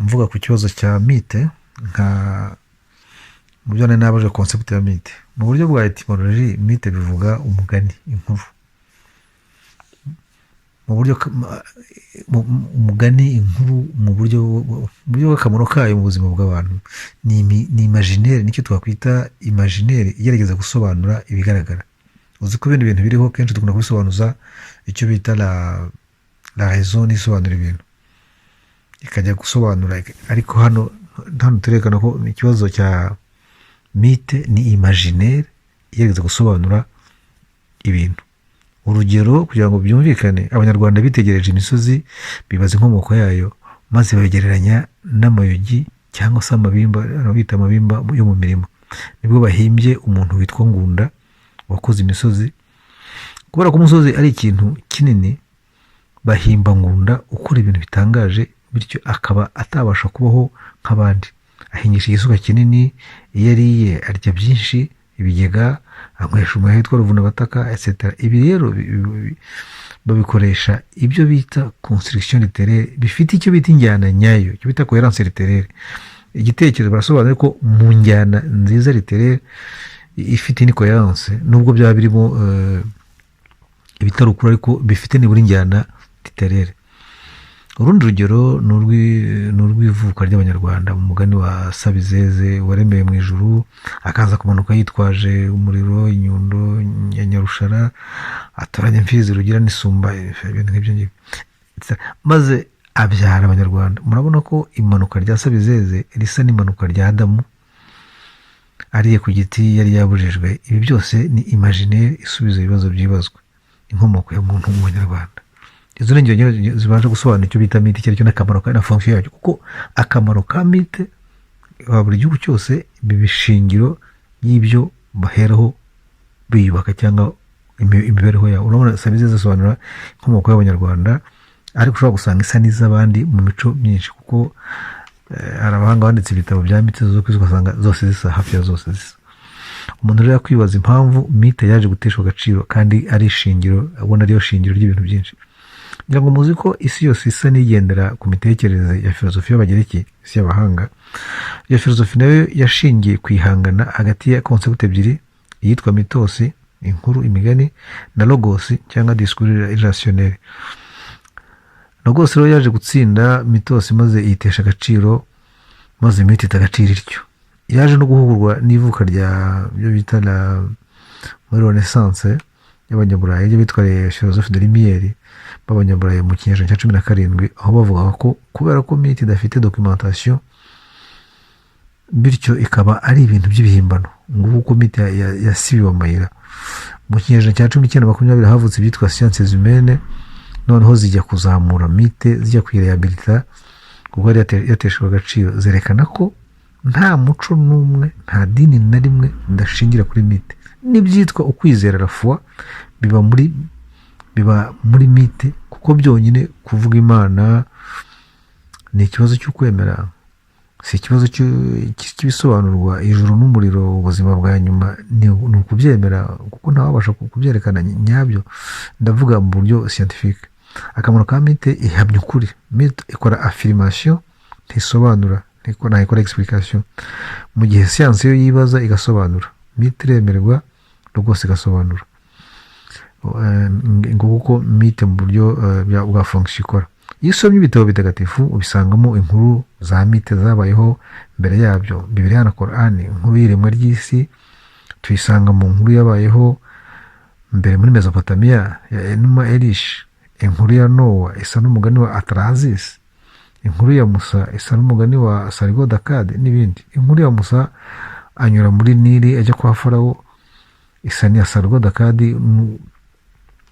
Mvuga ku kibazo cya mythe, nka mu byo nari nabaje concept ya mythe mu buryo bwa etymology. Mythe bivuga umugani, inkuru mu buryo umugani, inkuru mu buryo bw'akamaro kayo mu buzima bw'abantu ni imaginaire, nicyo twakwita imaginaire igerageza gusobanura ibigaragara. Uzi ko ibindi bintu biriho kenshi dukunda kubisobanuza icyo bita la raison, n'isobanura ibintu ikajya gusobanura, ariko hano turerekana ko ikibazo cya mythe ni imaginaire igerageza gusobanura ibintu. Urugero, kugira ngo byumvikane, Abanyarwanda bitegereje imisozi, bibaza inkomoko yayo, maze babigereranya n'amayugi cyangwa se amabimba, bita amabimba yo mu mirima. Nibwo bahimbye umuntu witwa Ngunda wakoze imisozi. Kubera ko umusozi ari ikintu kinini, bahimba Ngunda ukora ibintu bitangaje, bityo akaba atabasha kubaho nk'abandi. Ahingisha igisuka kinini, iyo ariye arya byinshi, ibigega, anywesha umuheha witwa Ruvunabataka, etc. Ibi rero babikoresha ibyo bita construction littéraire, bifite icyo bita injyana nyayo, icyo bita cohérence littéraire. Igitekerezo barasobanura ko mu njyana nziza littéraire ifite ni cohérence, nubwo byaba birimo ibitari ukuri, ariko bifite nibura injyana littéraire. Urundi rugero ni urw'ivuka ry'Abanyarwanda mu mugani wa Sabizeze waremeye mu ijuru, akaza kumanuka yitwaje umuriro, inyundo ya Nyarushara, atoranya imfizi Rugira n'isumba, ibintu nk'ibyo ngibyo, maze abyara Abanyarwanda. Murabona ko imanuka rya Sabizeze risa n'imanuka rya Adamu ariye ku giti yari yabujijwe. Ibi byose ni imaginaire isubiza ibibazo byibazwa, inkomoko ya muntu mu Banyarwanda. Izo ni ingero zibasha gusobanura icyo bita mythe icyo ari cyo n'akamaro ka na fonction yacyo, kuko akamaro ka mythe wa buri gihugu cyose biba ishingiro y'ibyo baheraho biyubaka cyangwa imibereho yabo. Urabona Sabizeze asobanura inkomoko y'Abanyarwanda, ariko ushobora gusanga isa n'iz'abandi mu mico myinshi, kuko hari abahanga banditse ibitabo bya mythe zo ku isi, ugasanga zose zisa, hafi ya zose zisa. Umuntu rero yakwibaza impamvu mythe yaje guteshwa agaciro kandi ari ishingiro, ubona ariyo shingiro ry'ibintu byinshi. Ngira ngo muzi ko isi yose isa n'igendera ku mitekerereze ya filozofi y'Abagereki, isi y'abahanga. Iyo filozofi nayo yashingiye ku ihangana hagati ya concept ebyiri, iyitwa mythos, inkuru, imigani, na logos cyangwa discours irrationnel. Logos rero yaje gutsinda mythos, maze iyitesha agaciro, maze mythe ita agaciro ityo. Yaje no guhugurwa n'ivuka rya byo bita la muri Renaissance y'Abanyaburayi, ibyo bitwa les philosophes de Lumière b'Abanyaburayi mu kinyejana cya 17, aho bavugaga ko kubera ko mythe idafite documentation, bityo ikaba ari ibintu by'ibihimbano. Nguko uko mythe yasibiwe amayira. Mu kinyejana cya 19, 20 havutse ibyitwa sciences humaines, noneho zijya kuzamura mythe, zijya kuyirehabilita kuko yari yateshejwe agaciro. Zerekana ko nta muco n'umwe, nta dini na rimwe ridashingira kuri mythe, n'ibyitwa ukwizera, la foi, biba muri mythe, kuko byonyine kuvuga Imana ni ikibazo cy'ukwemera, si ikibazo cy'ibisobanurwa. Ijuru n'umuriro, ubuzima bwa nyuma, ni ukubyemera, kuko ntawabasha kubyerekana nyabyo, ndavuga mu buryo scientifique. Akamaro ka mythe: ihamya ukuri. Mythe ikora affirmation, ntisobanura, ntikora explication, mu gihe siyansi yo yibaza igasobanura. Mythe iremerwa, rwose igasobanura. Ngo kuko mythe mu buryo bwa fonction ikora. Iyo usomye ibitabo bitagatifu, ubisangamo inkuru za mythe zabayeho mbere yabyo, Bibiliya na Korani. Inkuru y'iremwa ry'isi tuyisanga mu nkuru yabayeho mbere muri Mesopotamiya ya Enuma Elish. Inkuru ya Nowa isa n'umugani wa Atrahasis. Inkuru ya Musa isa n'umugani wa Sargon d'Akkad n'ibindi. Inkuru ya Musa anyura muri Nili ajya kwa Farawo isa n'iya Sargon d'Akkad,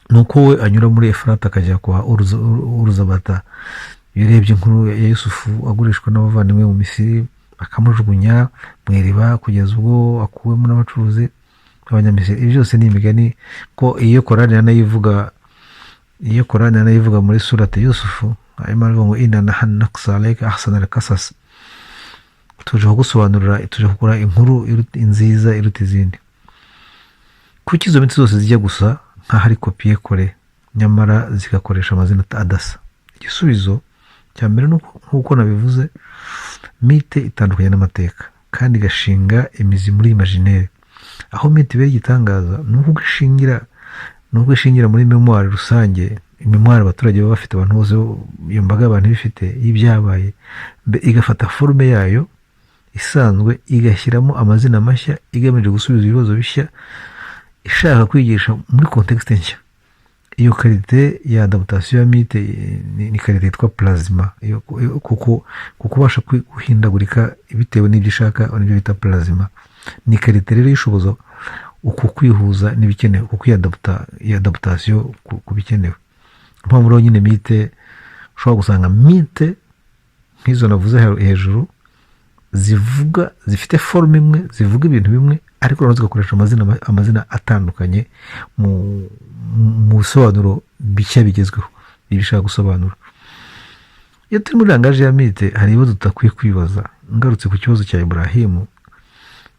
ni uko we anyura muri Efurata akajya kwa Uruzabata. Iyo urebye inkuru ya Yusufu agurishwa n'abavandimwe mu Misiri, bakamujugunya mu iriba kugeza ubwo akuwemo n'abacuruzi b'Abanyamisiri, ibi byose ni imigani, ko iyo Korani yanayivuga, iyo Korani yanayivuga muri Surate Yusufu, arimo aravuga ngo: "Inna nahnu naqussu alayka ahsana al-qasas", tuje kugusobanurira, tuje kugura inkuru nziza iruta izindi. Kuki izo mythe zose zijya gusa nk'aho ari copier-coller, nyamara zigakoresha amazina adasa? Igisubizo cya mbere ni uko, nk'uko nabivuze, mythe itandukanye n'amateka kandi igashinga imizi muri imaginaire. Aho mythe ibera igitangaza ni uko ishingira muri mémoire rusange, mémoire abaturage baba bafite, abantu bose, iyo mbaga y'abantu iba ifite y'ibyabaye, igafata forme yayo isanzwe, igashyiramo amazina mashya igamije gusubiza ibibazo bishya ishaka kwigisha muri contexte nshya. Iyo qualité ya adaptation ya mythe ni qualité yitwa plasma. Kuko ubasha guhindagurika bitewe n'ibyo ishaka, nibyo bita plasma. Ni qualité rero y'ishobozo uku kwihuza n'ibikenewe, uku kwiyadaputa, iyo adaptation ku bikenewe. Impamvu rero nyine mythe, ushobora gusanga mythe nk'izo navuze hejuru zivuga, zifite forme imwe, zivuga ibintu bimwe, ariko noneho zigakoresha amazina atandukanye mu bisobanuro bishya bigezweho ibyo ishaka gusobanura. Iyo turi muri langage ya mythe, hari ibibazo tudakwiye kwibaza. Ngarutse ku kibazo cya Iburahimu,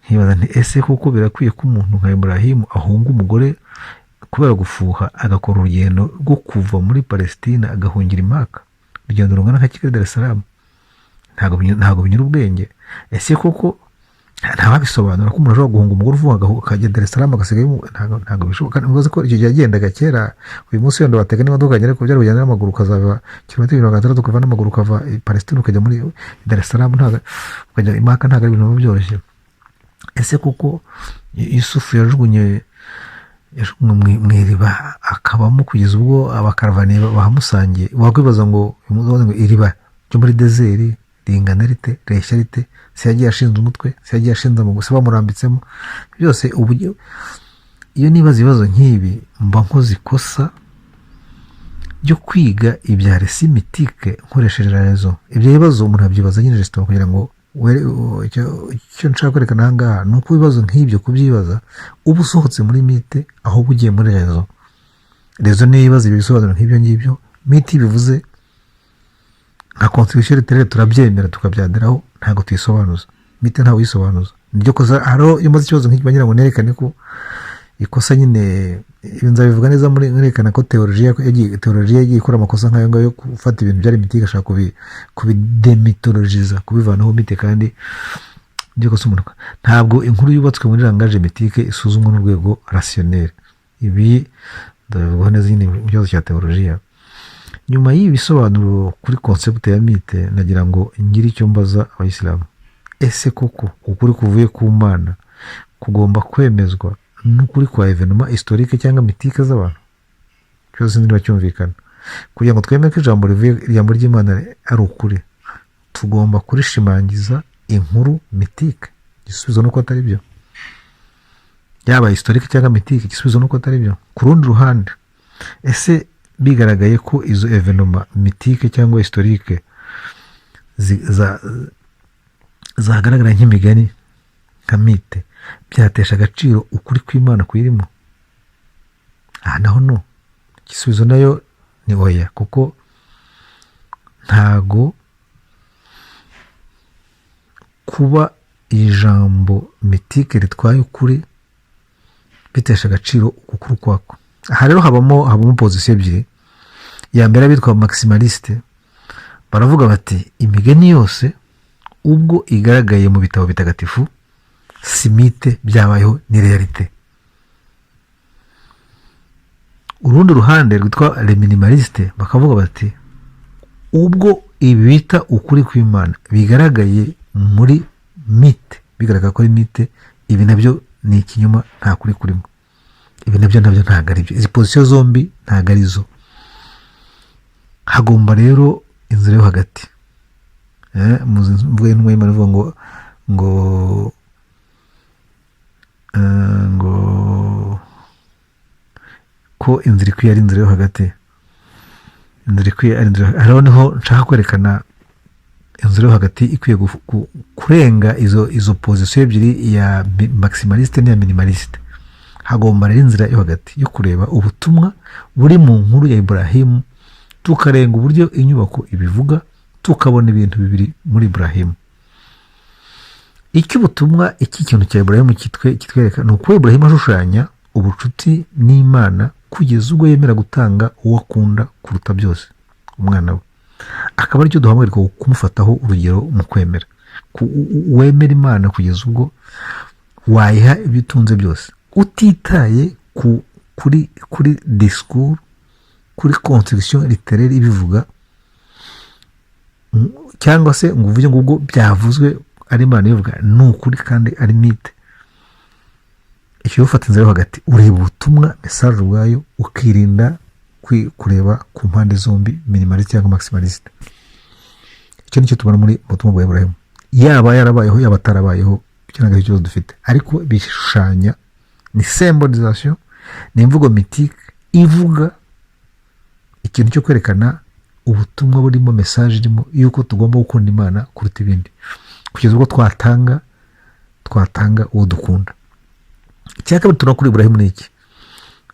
nkibaza nti: ese koko birakwiye ko umuntu nka Iburahimu ahunga umugore kubera gufuha, agakora urugendo rwo kuva muri Palestina agahungira i Maka, urugendo rungana nka Kigali Dar es Salaam? Ntabwo binyura ubwenge. Ese koko ntawabisobanura ko umuntu ashobora guhunga umugore uvuga akajya Dar es Salaam agasigayo? Ntabwo bishoboka. Ntubaze ko icyo gihe yagendaga kera. Uyu munsi wenda watega n'imodoka, ariko byari kugenda n'amaguru, ukazava kilometero 600, ukava n'amaguru, ukava i Palestine ukajya muri Dar es Salaam, ntabwo ukajya i Maka, ntabwo ari ibintu biba byoroshye. Ese koko Yusufu yajugunywe mu iriba, akabamo kugeza ubwo abakaravaniye bahamusangiye? Wakwibaza ngo iriba ryo muri désert ringana rite, reshya rite? Se yagiye ashinze umutwe, se yagiye ashinze amaguru, se bamurambitsemo byose? Ubu iyo nibaza ibibazo nk'ibi, mba nkoze ikosa ryo kwiga ibya récit mythique nkoresheje raison. Ibyo bibazo umuntu abyibaza nyine justement kugira ngo icyo nshaka kwerekana aha ngaha ni uko ibibazo nk'ibyo kubyibaza uba usohotse muri mythe, ahubwo ugiye muri raison. Raison niyo ibibazo ibyo bisobanuro nk'ibyo ngibyo. Mythe bivuze nka construction littéraire, turabyemera, tukabyandiraho, ntabwo tuyisobanuza. Mythe ntawe uyisobanuza, niryo kosa. Hariho iyo umaze ikibazo nk'iki, ngira ngo nerekane ko ikosa nyine, ibi nzabivuga neza muri nerekana ko théologie yagiye ikora amakosa nk'ayo ngayo yo gufata ibintu byari mythique, igashaka kubidémythologiza, kubivanaho mythe. Kandi niryo kosa umuntu. Ntabwo inkuru yubatswe muri langage mythique isuzumwa n'urwego rationnel. Ibi ndabivugaho neza nyine mu kibazo cya théologie. Nyuma y'ibi bisobanuro kuri concept ya mythe, nagira ngo ngire icyo mbaza Abayisilamu: ese koko ukuri kuvuye ku Mana kugomba kwemezwa n'ukuri kwa événement historique cyangwa mythique z'abantu? Cyose sinzi niba cyumvikana. Kugira ngo twemere ko ijambo ry'Imana ari ukuri, tugomba kurishimangiza inkuru mythique? Igisubizo ni uko atari byo. Yaba historique cyangwa mythique, igisubizo ni uko atari byo. Ku rundi ruhande, ese bigaragaye ko izo événement mythique cyangwa historique zagaragara nk'imigani, nka mythe, byatesha agaciro ukuri kw'Imana kuyirimo? Aha naho no igisubizo nayo ni oya, kuko ntago kuba ijambo mythique ritwaye ukuri bitesha agaciro ukuri kwako. Aha rero habamo position ebyiri. Iya mbere, abitwa maximaliste baravuga bati: imigani yose ubwo igaragaye mu bitabo bitagatifu si mythe, byabayeho, ni réalité. Urundi ruhande rwitwa les minimalistes bakavuga bati: "Ubwo ibi bita ukuri kw'Imana bigaragaye muri mythe, bigaragara ko ari mythe, ibi nabyo ni ikinyoma, nta kuri kurimo. Ibi nabyo ntabwo ari byo." Izi positions zombi ntabwo ari zo. Hagomba rero inzira yo hagati. Muzi mvuga y'intumwa y'Imana ivuga ngo ko inzira ikwiye ari inzira yo hagati, inzira ikwiye ari inzira. Hariho niho nshaka kwerekana inzira yo hagati ikwiye kurenga izo positions ebyiri, iya maximaliste n'iya minimaliste. Hagomba rero inzira yo hagati yo kureba ubutumwa buri mu nkuru ya Iburahimu, tukarenga uburyo inyubako ibivuga, tukabona ibintu bibiri muri Iburahimu. Icyo ubutumwa, iki kintu cya Iburahimu kitwereka ni uko Iburahimu ashushanya ubucuti n'Imana kugeza ubwo yemera gutanga uwo akunda kuruta byose, umwana we, akaba aricyo duhamagarirwa kumufataho urugero mu kwemera. Wemera Imana kugeza ubwo wayiha ibyo utunze byose, utitaye kuri discours, kuri construction littéraire ibivuga, cyangwa se ngo uvuge ngo ubwo byavuzwe ari Imana ibivuga ni ukuri kandi ari mythe. Icyo ufata inzira yo hagati, ureba ubutumwa, message ubwayo, ukirinda kureba ku mpande zombi, minimaliste cyangwa maximaliste. Icyo nicyo tubona muri butumwa bwa Iburahimu. Yaba yarabayeho, yaba atarabayeho, icyo ntabwo ari ikibazo dufite, ariko bishushanya, ni symbolisation, ni imvugo mythique ivuga ikintu cyo kwerekana ubutumwa burimo, message irimo yuko tugomba gukunda Imana kuruta ibindi, kugeza ubwo twatanga uwo dukunda. Icya kabiri tubona kuri Iburahimu ni iki?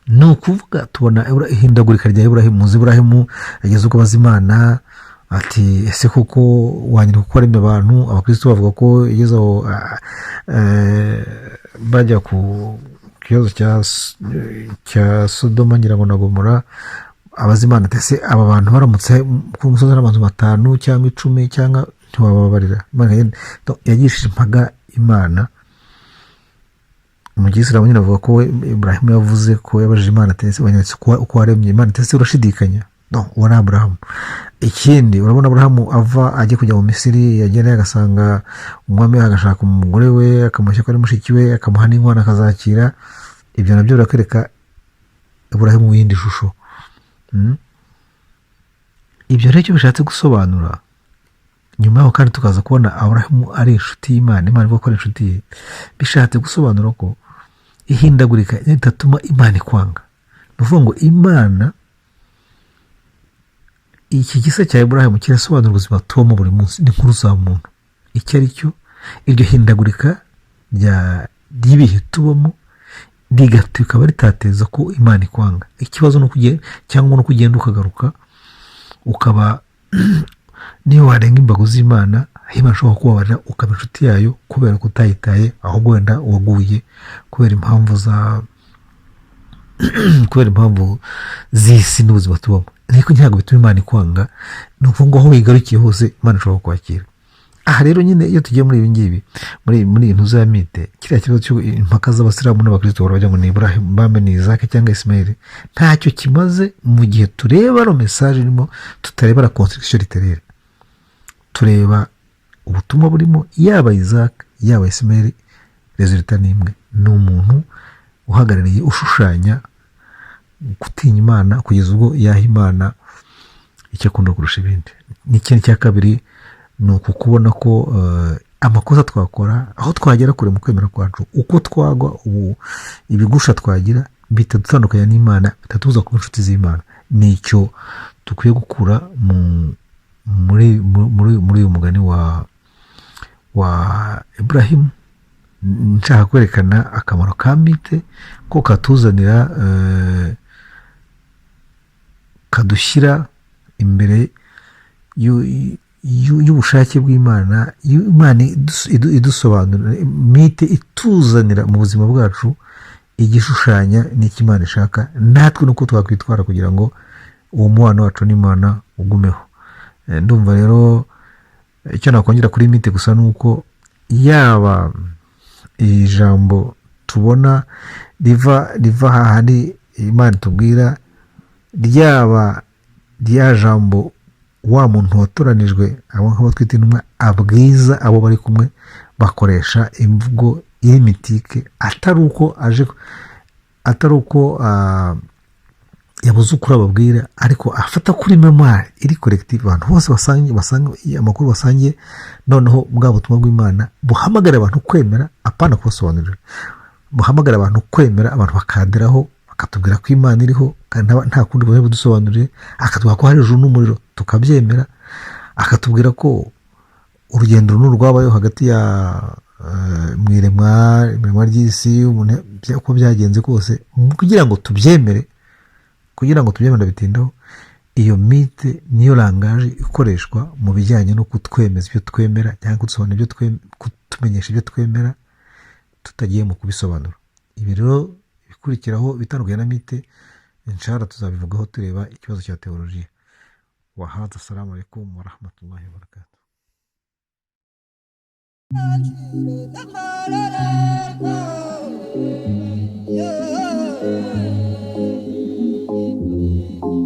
Ni ukuvuga tubona ihindagurika rya Iburahimu. Muzi Iburahimu ageze ubwo abaza Imana ati: "Ese koko wanyereka uko waremye abantu?" Abakristo bavuga ko igeze aho bajya ku kibazo cya Sodoma, ngira ngo na Gomora, abaza Imana ati: "Ese aba bantu baramutse ku musozi ari abantu 5 cyangwa 10 cyangwa, ntiwababarira?" Imana yagishije impaka Imana. Mu gisilamu nyine avuga ko we Iburahimu yavuze ko yabajije Imana ati: "Ese wanyeretse uko waremye?" Imana ati: "Ese urashidikanya?" No, uwo ni Aburahamu. Ikindi, urabona Aburahamu ava ajya kujya mu Misiri, yagera agasanga umwami, agashaka umugore we, akamushyira ko ari mushiki we, akamuha n'inkwano akazakira. Ibyo nabyo birakwereka Iburahimu mu yindi shusho. Ibyo rero icyo bishatse gusobanura, nyuma yaho kandi tukaza kubona Aburahamu ari inshuti y'Imana, Imana ivuga ko ari inshuti ye, bishatse gusobanura ko ihindagurika ritatuma Imana ikwanga. Ni ukuvuga ngo Imana, iki gisa cya Iburahimu kirasobanura ubuzima tubamo buri munsi n'inkuru za muntu icyo ari cyo. Iryo hindagurika ry'ibihe tubamo rikaba ritateza ko Imana ikwanga. Ikibazo ni ukugenda, cyangwa no kugenda ukagaruka, ukaba niyo warenga imbago z'Imana, Imana ishobora kubabarira, ukaba inshuti yayo kubera ko utayitaye, ahubwo wenda waguye kubera impamvu z'isi n'ubuzima tubamo. Ariko ntabwo bituma Imana ikwanga. Ni ukuvuga ngo aho wigarukiye hose Imana ishobora kukwakira. Aha rero nyine iyo tugiye muri ibi ngibi, muri iyi ntuza ya mythe, kiriya kibazo cy'impaka z'Abasilamu n'Abakristo bahora bajya ngo ni Iburahimu bambe, ni Isaac cyangwa Ismail, ntacyo kimaze mu gihe tureba le message irimo, tutareba la construction littéraire. Tureba ubutumwa burimo. Yaba Isaac, yaba Ismail, résultat ni imwe: ni umuntu uhagarariye, ushushanya gutinya Imana kugeza ubwo yaha Imana icyo akunda kurusha ibindi. N'ikindi cya kabiri ni uku kubona ko amakosa twakora, aho twagera kure mu kwemera kwacu, uko twagwa, ubu ibigusha twagira, bitadutandukanya n'Imana, bitatubuza kuba inshuti z'Imana. Ni icyo dukwiye gukura muri uyu mugani wa Iburahimu. Nshaka kwerekana akamaro ka mythe, ko katuzanira, kadushyira imbere y'ubushake bw'Imana. Imana idusobanurira mythe, ituzanira mu buzima bwacu igishushanya n'icyo Imana ishaka, natwe nuko twakwitwara kugira ngo uwo mubano wacu n'Imana ugumeho. Ndumva rero icyo nakongera kuri mythe gusa ni uko yaba iri jambo tubona riva hahandi Imana itubwira. Ryaba rya jambo wa muntu watoranijwe, abo ngabo twita intumwa, abwiza abo bari kumwe, bakoresha imvugo iri mythique, atari uko aje, atari uko yabuze ukuri ababwira, ariko afata kuri mémoire iri collective, abantu bose basangiye, basanga amakuru basangiye. Noneho bwa butumwa bw'Imana buhamagara abantu kwemera, apana kubasobanurira, buhamagara abantu kwemera, abantu bakaderaho, bakatubwira ko Imana iriho kandi nta kundi buhe budusobanurire, akatubwira ko hari ijuru n'umuriro tukabyemera, akatubwira ko urugendo runini rwabayeho hagati ya mu iremwa ry'isi, uko byagenze kose, kugira ngo tubyemere. Kugira ngo tubyemere, bitindaho. Iyo mythe niyo langage ikoreshwa mu bijyanye no kutwemeza ibyo twemera cyangwa kudusobanurira ibyo kutumenyesha ibyo twemera tutagiye mu kubisobanura. Ibi rero ibikurikiraho bitandukanye na mythe, inshallah tuzabivugaho tureba ikibazo cya teolojiya. Wahaza, assalamu alaikum warahmatullahi wabarakatuh. Yeah.